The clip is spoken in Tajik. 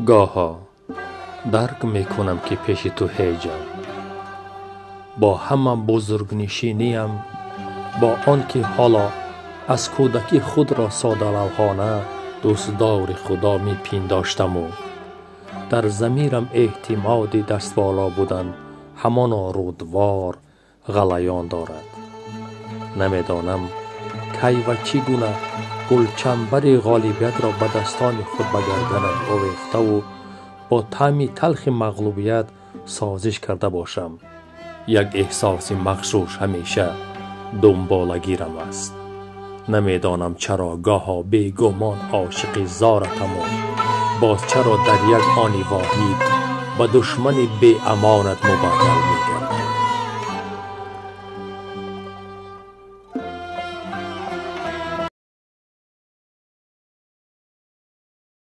Гоҳо дарк мекунам, ки пеши ту ҳеҷам, бо ҳама бузургнишиниям, бо он ки ҳоло аз кӯдакӣ худро содалавҳона дӯстдори Худо мепиндоштаму дар замирам эътимоди дастболо будан ҳамоно рӯдвор ғалаён дорад. Намедонам, кай ва чӣ гуна гулчанбари ғолибиятро ба дастони худ ба гарданам овехтаву бо таъми талхи мағлубият созиш карда бошам. Як эҳсоси мағшуш ҳамеша дунболагирам аст. Намедонам, чаро гоҳо бегумон ошиқи зоратаму боз чаро дар як они воҳид ба душмани беамонат мубаддал мегардам.